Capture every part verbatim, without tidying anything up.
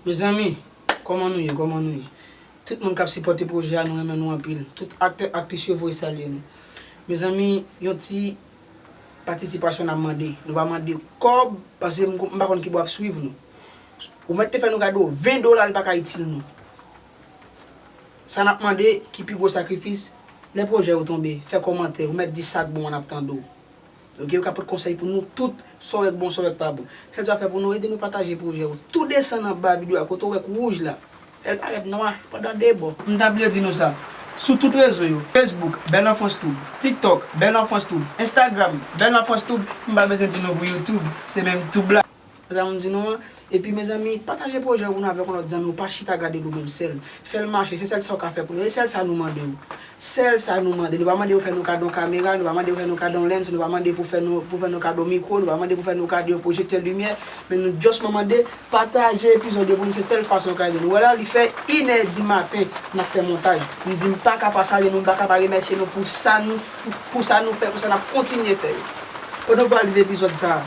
Mezanmi, kòman nou ye? Kòman nou ye? Tout moun k ap sipòte pwojè a, nou renmen nou anpil. Tout aktè, aktris yo voye salye nou. Mezanmi, yon ti patisipasyon n ap mande. Nou pa mande kòb, paske m, m pa konn kibò ap swiv nou. Ou mèt te fè nou kado ven dola, li pa ka itil nou. Sa n ap mande, ki pi gwo sakrifis, lè pwojè yo tonbe, fè kòmantè, ou mèt di sa k bon an, n ap tande w. Oke, ou ka pote konsèy pou nou tout, sa w wè k bon, sa w wè k pa bon. Sèl sa w fè pou nou, ede nou pataje pwojè yo. Tou desann anba videyo a, kote w wè k wouj la, fè l parèt nwa pandan de bò. M ta bliye di nou sa. Sou tout rezo yo, Facebook, Belle Enfance Tube, TikTok, Belle Enfance Tube, Instagram, Belle Enfance Tube, m pa bezwen di nou pou YouTube, se menm Tube la. Sa m di nou an. Epi, mezanmi, pataje pwojè ou avèk yon lòt zanmi w, pa chita gade l ou menm sèl. Fè l mache, se sèl sa w ka fè pou nou. E sèl sa nou mande w. Sèl sa nou mande. Nou pa mande pou fè nou kado yon kamera, nou pa mande pou fè nou kado yon lens, nou pa mande pou fè nou, pou fè nou kado mikwo, nou pa mande pou fè nou kado yon pwojektè limyè, men nou just mande, pataje epizòd yo pou nou, se sèl fason w ka ede nou. Wè la, li fè inè di maten, n ap fè montaj. M di m pa ka pa salye nou, m pa ka pa remèsye nou pou sa nou, pou, pou sa nou fè, pou sa n ap kontinye fè yo. Pandan w pral viv epizòd sa a,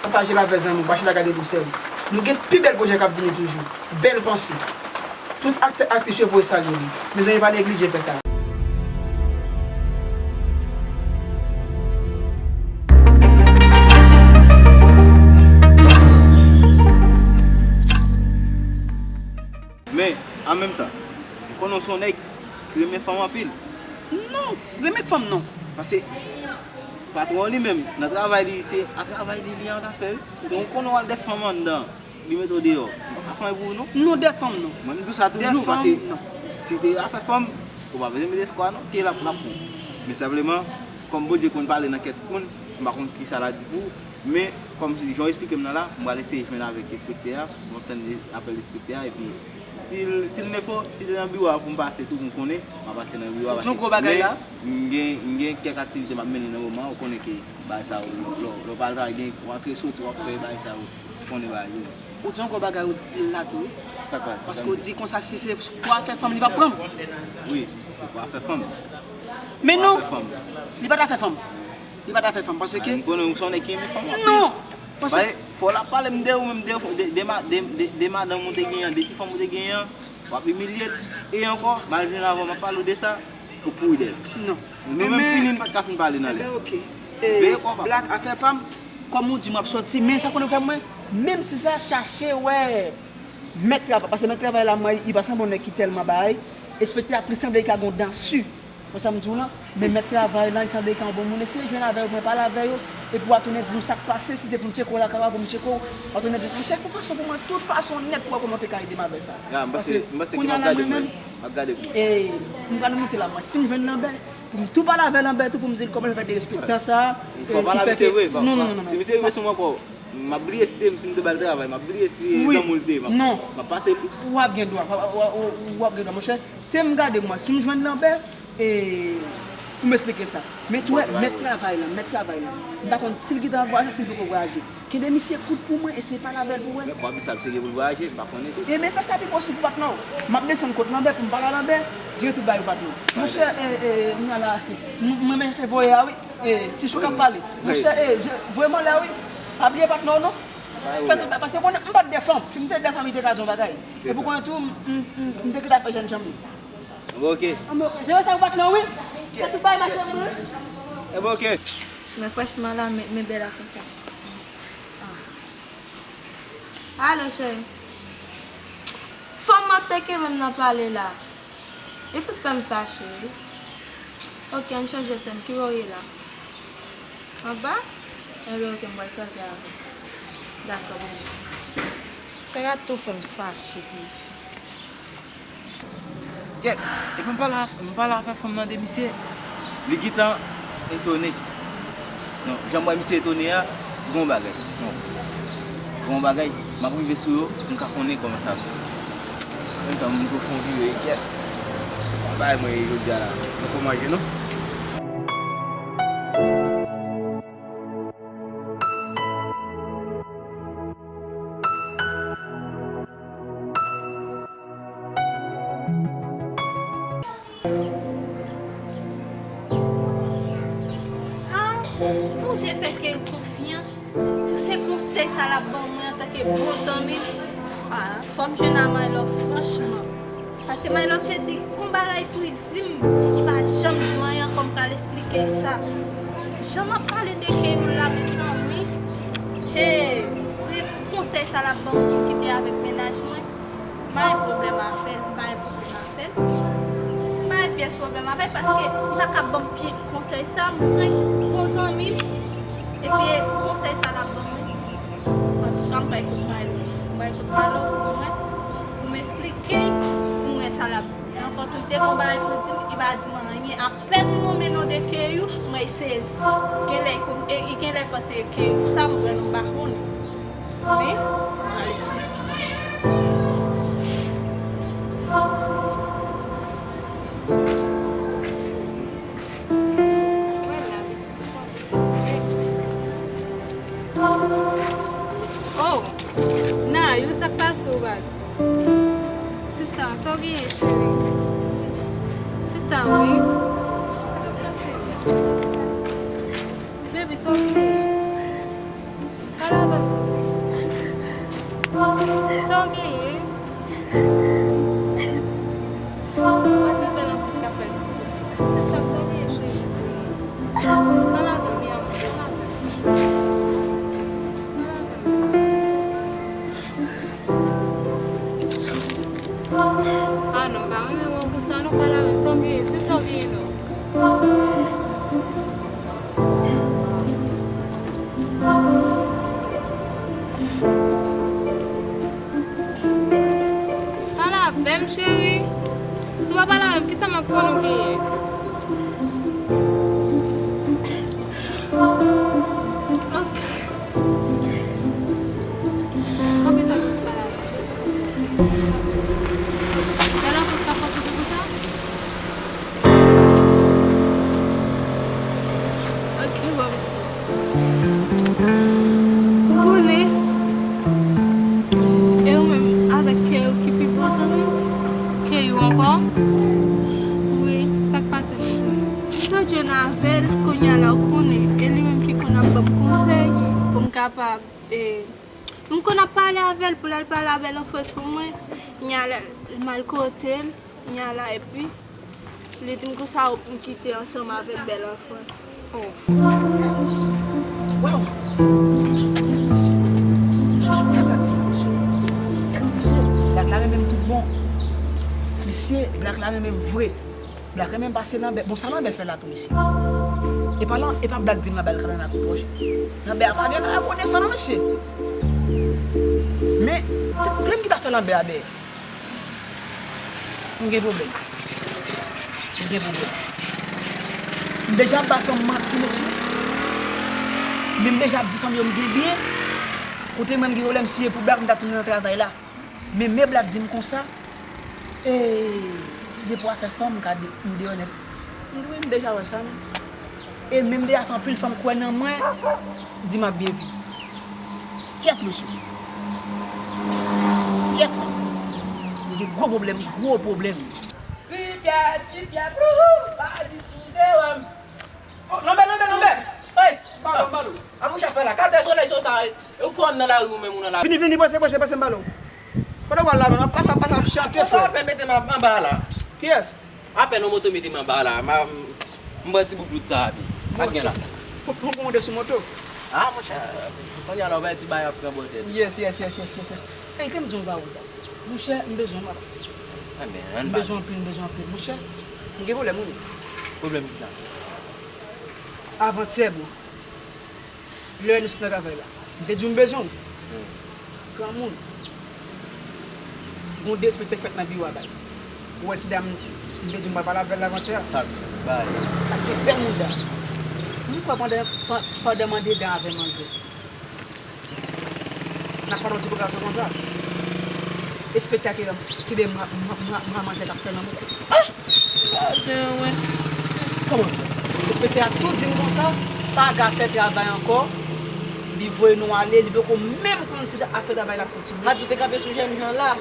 pataje l avè zanmi w, pa chita gade l ou sèl. Nou gen pi bèl pwojè k ap vini toujou. Bèl panse. Tout aktè, aktris yo voye salye nou. Mezanmi, pa neglije fè sa. Men, an menm tan, m konnen w se yon nèg ki renmen fanm anpil. Non, renmen fanm non. Paske patwon an li menm, nan travay li, se a travay li, li an afè, wi. Si w konnen w al dèyè fanm anndan, li mete w deyò. Ou pa ka fè anyen pou ou, non. Non, dèyè fanm non. Mwen, m di w sa toujou, paske si te afè fanm, ou pa bezwen mete espwa, non, te la pou l ap pran. Men senpleman, kòm Bondye konn pale nan kè tout moun, m pa konn kisa l a di pou ou, men kòm si jan w esplike m nan la, m pral eseye jwenn avèk enspektè a, m ap tann apèl enspektè a, epi si l, si l nefo, si l nan biwo a pou m pase tou, pou m konnen, m a pase nan biwo a, paske men m gen, m gen kèk aktivite m ap mennen nan moman an, ou konnen ke bagay sa yo, lè, lè w pral travay, gen w antre soti, w ap fè bagay sa yo, ou konnen bagay yo. Ou di yon gwo bagay ou di la tou, wi. Sa k pase? Paske ou di konsa, si se pou afè fanm, li p ap pran m. Wi, se pou afè fanm. Men non, li pa t afè fanm. Li pa t afè fanm, paske... M konnen ou se yon nèg ki renmen fanm anpil. Non, paske... Fò w la pale m de ou menm, de, de, de ma-, de, de, de madanm ou te genyen an, de ti fanm ou te genyen an, w ap imilye l. E ankò, m al jwenn avè w, m ap pale w de sa, ou kouri dèyè l. Non. Nou menm fini, n pa t ka fin pale nan lè. Enben, oke. Veye kò w, papa. Black, afè pa m, kòm ou di m ap sòti, men sa konnen fè mwen, menm si sa, chache wè mèt travay, paske mèt travay la, mwen, li pa sanble yon nèg ki tèlman bagay, enspektè a plis sanble li ka gen yon dan si. Konsa m di w lan, men mèt travay lan, li sanble li ka yon bon moun. Eseye jwenn avè yo, mwen pale avè yo, epi w a tounen di m sa k pase, si se pou m tcheke w lakay w a, pou m tcheke w, w a tounen di m, monchè, fè fason pou mwen, tout fason nèt pou wè kòman w te ka ede m avè sa. Paske kounye a la, mwen menm, m pral monte la, mwen, si m jwenn Lanbè, pou m tou pale avè Lanbè tou, pou m di l kòman l fè derespektan sa a, ki fè ke, non, non, non, non. Si misye rive sou mwen ankò, m ap bliye si te m, si m te ba l travay, m ap bliye si zanmi w l te ye, m ap pase li. W ap gen dwa, w ap, w ap, w ap gen dwa, monchè. Te m gade mwen, si m jwenn Lanbè, e, pou m esplike sa. Men tou wè, mèt travay lan, mèt travay lan. M pa konn si l gentan vwayaje, si l poko vwayaje. Kenbe misye kout pou mwen, eseye pale avè l pou wè. Men kòb sa misye gen pou l vwayaje, m pa konnen tou. E men fè sa pi posib pou patnè w. M ap desann kot Lanbè pou m pale a Lanbè, jere tout bagay pou patnè w. Monchè, e, e, m nan la, m, mwen menm se voye a wi. E, ti chou k ap pale. Monchè, e, voye m anlè wi. Pa bliye patnè w non. Fè tout bagay, paske konnen m pa t dèyè fanm. Si m te dèyè fanm, li te ka di yon bagay. Epi konnen tou, m, m, m, m te gentan fè jèn janm li. Anben, oke. Anben, oke. Jere sa pou patnè w wi. Fè tout bagay mache pou mwen. Anben, oke. Men franchman la, men, men bèl afè sa. Ah. Alo, cheri. Fanm nan te kenbe m nan pale la. Li fout fè m fache, wi. Oke, ann chanje tèm. Ki bò w ye la? Anba? Enben, oke, m pral kwaze avè w. Dakò, bebe. Fè gad tou fè m fache, bebe. Kèt, epi m pale, m pale avè fanm nan de misye. Li gentan etone. Non, jan m wè misye etone a, gen yon bagay. Non. Gen yon bagay, m ap rive sou yo, m ka konnen kòman sa ap ye. Menm tan m tou fè yon vire, kèt. Bay mwen jodi a la. Mwen poko manje non. Ah, pou te fè Kery konfyans, pou se konsèy sa l ap ban mwen antanke bon zanmi m. Ah, Fò m jwenn a My Love, franchman. Paske My Love te di yon bagay pou li di m. Li pa janm di m anyen ankò, m pral esplike sa. Jan m ap pale de Keyou la, mezanmi. Hey, konsèy sa l ap ban m pou m kite avèk mennaj mwen. M pa gen pwoblèm avè l, m pa gen pwoblèm avè l. M pa gen pyès pwoblèm avè l paske li pa ka ban m pye konsèy sa, m pran bon zanmi m, epi konsèy sa l ap ban mwen. Antouka, m pral kout Malo. M pral kout Malo pou mwen, pou m esplike l, pou m wè sa l ap di. E ankò tou, te gon bagay pou di m, li pa di m anyen. Apèn m nonmen non de Keyou, mwen sezi. Genlè, e, li genlè panse e Keyou sa, mwen, m pa konnen. Men, m pral esplike. Oh, Nayou, sa k pase w, baz? Sista, sa w genyen, cheri? Sista, wi. Sa k pase? Baby, sa w genyen? Pale avè m. Sa w genyen? Mwen se bèl anfans k ap fè l sou konsa. Sista, sa w genyen, cheri? Pale avè m, mi amor, pale avè m. Pale avè m. Ah non, m pa renmen wè w konsa non, pale avè m, sa w genyen? Di m sa w genyen non. Pale avè m, cheri. Si w pa pale avè m, kisa m ap konnen w genyen? Ok. Konbyen tan nou pale avè m? Bezwen kontinye. Bèl anfans ka fòse w pou sa? Ok, bon. Ou konnen, e ou menm avèk Keyou ki pi bon zanmi m. Keyou ankò? Wi. Sa k pase, pitit? M sot jwenn avè l, kounye a la ou konnen, e li menm ki konn ap ban m konsèy pou m kapab, e, m konn ap pale avè l pou l al pale a bèl anfans pou mwen. Kounye a la, m al kote l, kounye a la, epi li di m konsa ou pou m kite ansanm avèk bèl anfans. Oh. Waw! Sa Black di la, mesye? Mesye, Black la renmen m tout bon. Mesye, Black la renmen m vre. Black renmen m pase Lanbè. Bon, sa Lanbè fè la tou, mesye? E pa lan, e pa Black di m Lanbè al kale nan kou pwòch. Lanbè a pa gen nan rekonesan non, mesye. Men, te m ki ta fè Lanbè a dèyè. M gen pwoblèm. M gen pwoblèm. M deja ap ba fanm manti, mesye. Men m deja ap di fanm yo m gen byen. Kote mwen m gen pwoblèm, si e pou Black, m ta tounen nan travay la. Men, men Black di m konsa, e, si se pou afè fanm, m ka de-, m deyò nèt. M, wi, m deja wè sa, men. E menm deja fè anpil fanm kwè nan mwen, di m ap byen viv. Kyèt, mesye. Kyèt. M gen gwo pwoblèm, gwo pwoblèm. Ti pyè, ti pyè, plouhou, pa di tou de wè m. Oh, Lanbè, Lanbè, Lanbè! Hey! Pardon, Balo. A, monchè, frè la, kaltè solèy sou sa, e ou kwè m nan lari ou menm ou nan lari. Vini, vini, pase, pase, pase, m Balo. Kote w al la menm? Pase, pase, ap chante, frè. Apèn mete m anba la. Kiyès? Apèn yon moto mete m anba la. M pran ti bout wout sa a pi. Pa gen la. Pou, pou, pou monte sou moto? A, monchè, kounye a la, ou bay ti bay ap pran bòtèt. Yes, yes, yes, yes, yes, yes. Ey, te m di yon bagay sa. Monchè, m bezwen w, papa. Anben, ann pale. M bezwen w anpil, m bezwen w anpil. Monchè, m gen pwoblèm, wi. Pwoblèm kisa? Avantyè, bro. Lè nou sot nan travay la, m te di w m bezwen w. Hmm. Granmoun. Gon derespekte k fèt nan biwo a, baz. Ou wè ti dam m te di w m pral pale avè l avantyè a? Sa k bay? Sa k te bèl mouda. M kwè pandan, pa-, pandan m andedan avè manzè, n ap pale yon ti kou gason konsa. Enspektè a ki, ki de mwa, mwa, mwa, mwa manzè k ap fè lanmou. Ah! Gadon, wi. Kòman sa? Enspektè a tou di m konsa, Paga fè travay ankò, li voye nou ale, li poko menm konn si afè travay la ap kontinye. Radyo te kanpe sou jèn jan la.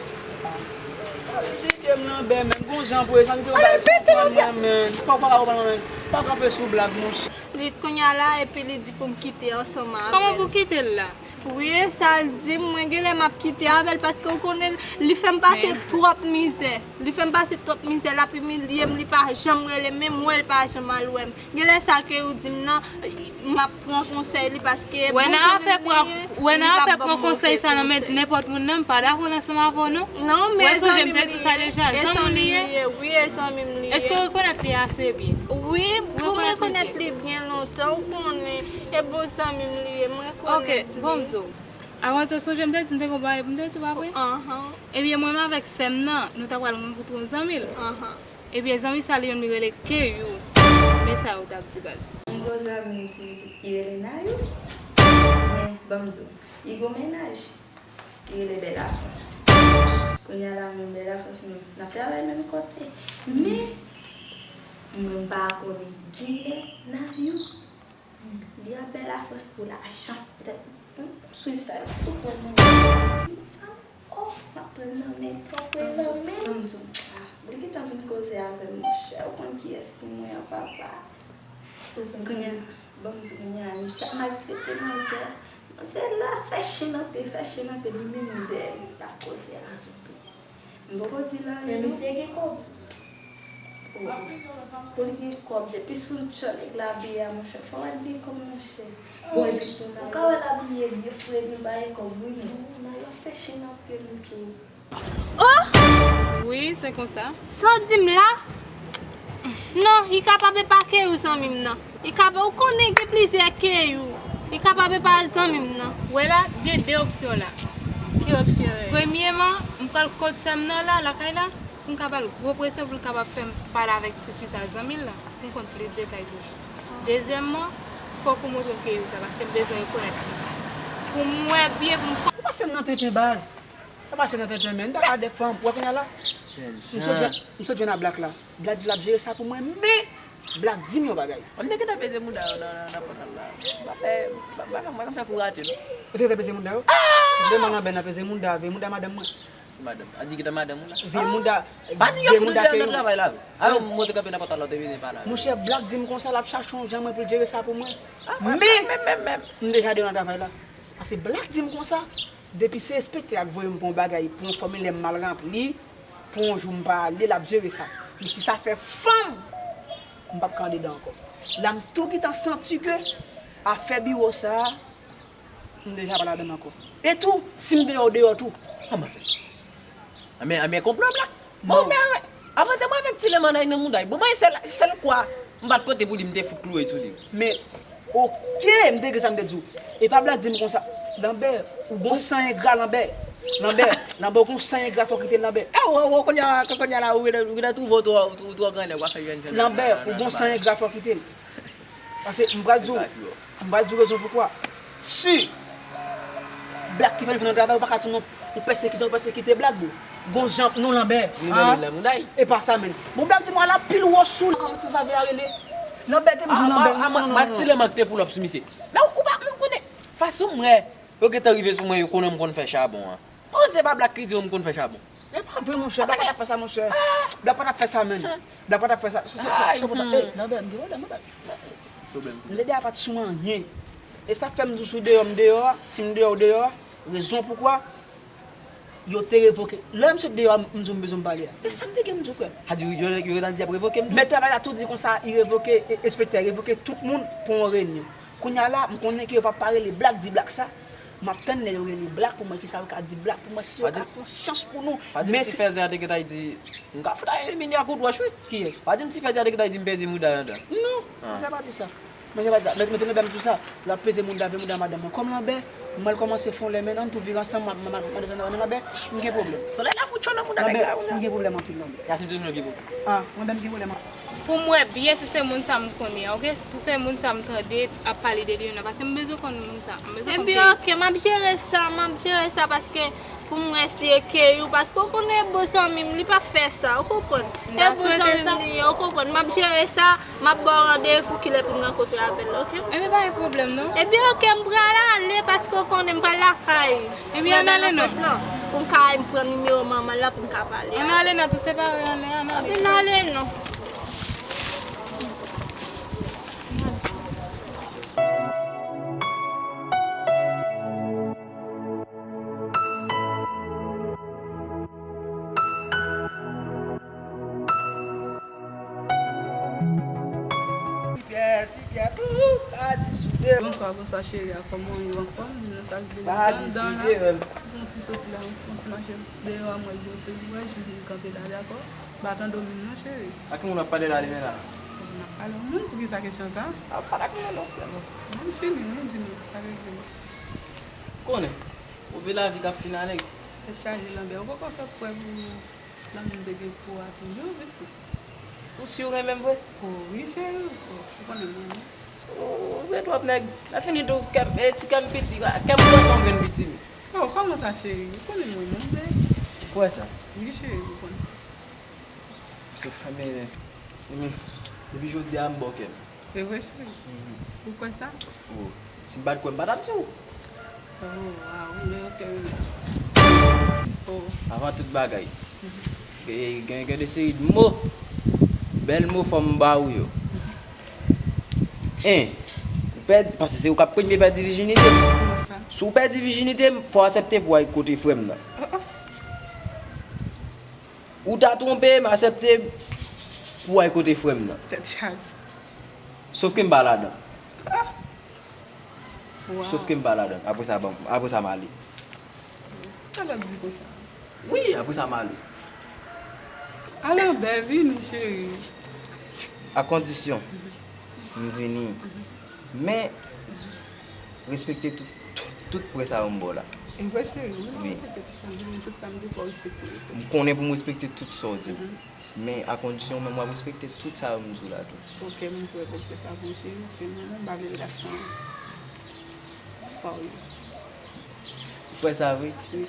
Kite m nan bè, men gon jan pou e jan li te konn bay konprann mwen, men. Fò w pa konprann mwen, men. Pa kanpe sou Black, monchè. Li kounye a la, epi li di pou m kite ansanm avè l. Kòman pou kite l la? Wi, e sa l di m, mwen genlè m ap kite avè l, paske w konnen li fè m pase twòp mizè. Li fè m pase twòp mizè, l ap imilye m, li pa janm rele m, menm wè l pa janm al wè m. Genlè sa ke ou di m nan, m ap pran konsèy li, paske bon zanmi m li ye, li p ap ban m move konsèy. Wè nan afè pran konsèy sa nan men nenpòt moun nan, m pa dakò ansanm avè w non. Non, men zanmi m li ye, e zanmi m li ye, wi, e zanmi m li ye. Èske w rekonèt li ase byen? Wi, pou m rekonèt li byen lontan, ou konnen, e bon zanmi m li ye, m rekonèt li. Ok, bon, m di w. Avan tou, sonje m te di m te gen yon bagay pou m te di w, pa vre? Anhan. Ebyen, mwen menm avèk sè m nan, nou ta pral rankontre yon zanmi l. Anhan. Ebyen, zanmi sa li menm li rele Keyou. Men sa yo t ap di baz. M gon zanmi m ti pitit, li rele Nayou. Men, ban m di w, li gon mennaj. Li rele Bèlafrans. Kounye a la, menm Bèlafrans, menm, n ap travay menm kote. Men, mwen m pa konnen genlè Nayou. Li ap Bèlafrans pou lajan. Petèt, hmm, swiv sa, sou pwen mwen. Sa, oh, m ap pran nan men, m ap pran nan men. Ban m di w, ah, li gentan vin koze avè m, monchè. Ou konn kiyès ki mwen an, papa? Kounye a, ban m di w, kounye a, misye ap maltrete manzè. Manzè la fè chen nan pye, fè chen nan pye, li menm li dèyè m, l ap koze avè m, pitit. M poko di l anyen non. Men misye gen kòb. Oh. Pou li gen kòb, depi sou tchòl nèg la abiye a, monchè, fò wè l gen kòb, monchè. Bon, epi tou, ou ka wè l abiye byen fre, li pa gen kòb, wi, men. Non, non, l ap fè chen nan pye m tou. Oh! Wi, se konsa. Sa w di m la? Non, li kapab e pa Keyou zanmi m nan. Li kapab, ou konnen gen plizyè Keyou. Li kapab e pa zanmi m nan. Wè la, gen de opsyon la. Ki opsyon yo ye? Premyeman, m pral kot sè m nan la, lakay la, pou m ka ba l gwo presyon pou l kapab fè m pale avèk tifi sa zanmi l la, pou m konn plis detay pou li. Dezyèmman, fòk ou montre m Keyou sa, paske m bezwen rekonèt li. Pou m wè byen, pou m konn. Ou pase m nan tenten baz. Ou pase nan tenten men. M pa ka de fanm. Ou wè kounye a la? M sot jwenn, m sot jwenn a Black la. Black di l ap jere sa pou mwen, men Black di m yon bagay. M te gentan peze mouda yo nan, nan, nan pòtal la. M pa fè, m pa, m pa, m pa fè kou rate non. Ou te gentan peze mouda yo? Veye manman bèl nan peze mouda, veye mouda madanm mwen. Madanm, a di gentan madanm ou la. Veye mouda, pa di gen fout de nan travay la. Alò, m monte kanpe nan pòtal la, ou te vini pale avè m. Monchè, Black di m konsa, l ap chache yon jan mwen pou l jere sa pou mwen. Men, m deja deyò nan travay la. Paske Black di m konsa, depi se enspektè a k voye m pou yon bagay, pou yon fòmilè m mal ranpli, pou yon jou m pa ale, l ap jere sa. Men si sa fè fanm, m p ap ka andedan ankò. La m tou gentan santi ke afè biwo sa a, m deja pa ladann ankò. E tou, si m deyò, w deyò tou. Kòman fè? Anben, anben, konplo Black. Bon, men, avanse mwen avèk ti lemonay nan mouda. Bon, mwen, sèl, sèl kwa m pa t pote pou li, m te fout kloure sou li. Men, oke, m te gen sa m te di w. E pa Black di m konsa, Lanbè, ou gon san engra, Lanbè. Lanbè, Lanbè, ou gon san engra, fò w kite l, Lanbè. E, ou, ou, kounye a, kounye a la, ou gentan, ou gentan twouve w twò, ou twò, ou twò grannèg, w ap fè jèn, jèn. Lanbè, ou gon san engra, fò w kite l. Paske m pral di w, m pral di w rezon poukwa. Si Black ki fè l vin nan travay, ou pa ka tounen yon pèsekisyon, ou pèsekite Black, bro. Gon jan, non, Lanbè. E pa sa, menn. Bon, Black di m al anpil wo sou l. Kòman ti zave a rele? Lanbè te m di w, Lanbè, non, non, non. Ti lemonay te pull up sou misye. Men ou pa, ou konnen, fason m wè yo gentan rive sou mwen, yo konnen m konn fè chabon an. Bon, se pa Black ki di yo m konn fè chabon. E pa vre, monchè. Black pa t ap fè sa, monchè. Black pa t ap fè sa, menn. Black pa t ap fè sa. Se, se, se, se, e, Lanbè, m gen pwoblèm, baz. M te deyò, pa t sou anyen. E sa fè m di w, si w deyò, m deyò a. Si m deyò, w deyò a. Rezon poukwa yo te revoke. Lè m sot deyò a, m di w m bezwen m pale a. E sa m te gen m di w, frè m. Sa di yo, yo, yo gentan di y ap revoke m tou? Mèt travay la tou di konsa, li revoke, e, enspektè revoke tout moun pou yon reyinyon. Kounye a la, m konnen ke yo p ap pa rele Black, di Black sa. M ap tann lè yo rele Black pou mwen, kisa yo ka di Black pou mwen, si yo ka fè yon chans pou nou. Pa di m ti fèzè a te gentan di, m ka fout al elimine ak kout wòch, wi. Kiyès? Pa di m ti fèzè a te gentan di m peze mouda anndan. Non, mwen sa pa di sa. Mwen sa pa di sa. Mèt, mèt Lanbè m di w sa. L ap peze mouda, peze mouda madanm mwen. Kòm Lanbè, mwen l kòmanse fè yon lè, men ann tou vire ansanm, m ap, m ap, m ap desann nan men Lanbè. M gen pwoblèm. Solèy la fout cho nan mouda nèg la, wi. M gen pwoblèm anpil, Lanbè. Yasmin toujou nan vye pwoblèm. Ah, mwen menm gen pwoblèm anpil. Pou m wè byen si se moun sa m konnen an, oke? Si se moun sa m tande ap pale de li menm nan, paske m bezwen konn moun sa. M bezwen konn. Ebyen, oke, m ap jere sa, m ap jere sa, paske pou m wè si e Keyou, paske w konnen e bon zanmi m, li p ap fè sa, ou konprann? E bon zanmi m li ye, ou konprann? M ap jere sa, m ap ba w randevou kilè pou n rankontre avè l, oke? Ebyen, pa gen pwoblèm, non. Ebyen, oke, m pral ale, paske w konnen m pral lakay. Ebyen, ann ale non. Pou m ka al pran nimewo manman l la pou m ka pale. Ann ale non, tou separe anlè, ann ale. Ann ale non. Diside. Bonswa, bonswa, cheri a, kòman w ye, w anfòm? Di nou sa k vin anndan la. Fè yon ti soti la, yon ti mache deyò a, mwen, yon ti wè, jodi m kanpe la, dakò? Bat an domi m nan, cheri. Ak ki moun w ap pale la, li menm la? M ap pale yon moun, poukisa kesyon sa? A, pale ak mwen non, frè mwen. Mwen fini, wi, di m, sa regle. Konnen, move lavi k ap fin ale. Tèt chaje, Lanbè, ou poko fè kwè pou lanmou m te gen pou ou a toujou, pitit. Ou si w renmen m vre? O, wi, cheri, o, ou konnen m renmen w. Ou ret w ap nèg. Lè fini tou, kè m, e, ti kè m piti, kè m pran yon grenn piti, wi. O, kòman sa, cheri? Ou konnen m renmen w vre. Ou kwè sa? Wi, cheri, ou konnen. Sou fanmi, men, depi jodi a, m ba w kè m. Se vre, cheri? Mhm. Ou kwè sa? O, si m pa t kwè, m pa t ap di w. O, waw, men ok, wi. O. Avan tout bagay, gen, gen, gen de seri de mo, bèl mo fò m ba ou yo. En, ou pèdi, paske se ou k ap premye pèdi vijinite m. Kòman sa? Si w pèdi vijinite m, fò w aksepte pou w al kote frè m nan. O, o. Ou ta twonpe m, aksepte pou w al kote frè m nan. Tèt chaje. Sof ke m pa ladan. Ah! Waw. Sof ke m pa ladan. Apre sa, ban m, apre sa, m ale. Sa l ap di konsa? Wi, apre sa, m ale. Alanbè, vini, cheri. A kondisyon m vini. Men, respekte tout, tout, tout pwen sa yo m ba w la. E vre, cheri, wi, m respekte tout sa m di, men tout sa m di, fò w respekte yo tou. M konnen pou m respekte tout sa w di m. Mhm. Men a kondisyon menm w ap respekte tout sa yo m di w la tou. Ok, m kwè w respekte sa pou cheri, men se mwen menm, m pa vle relasyon an. Fò w ye. Ou kwè sa vre? Wi.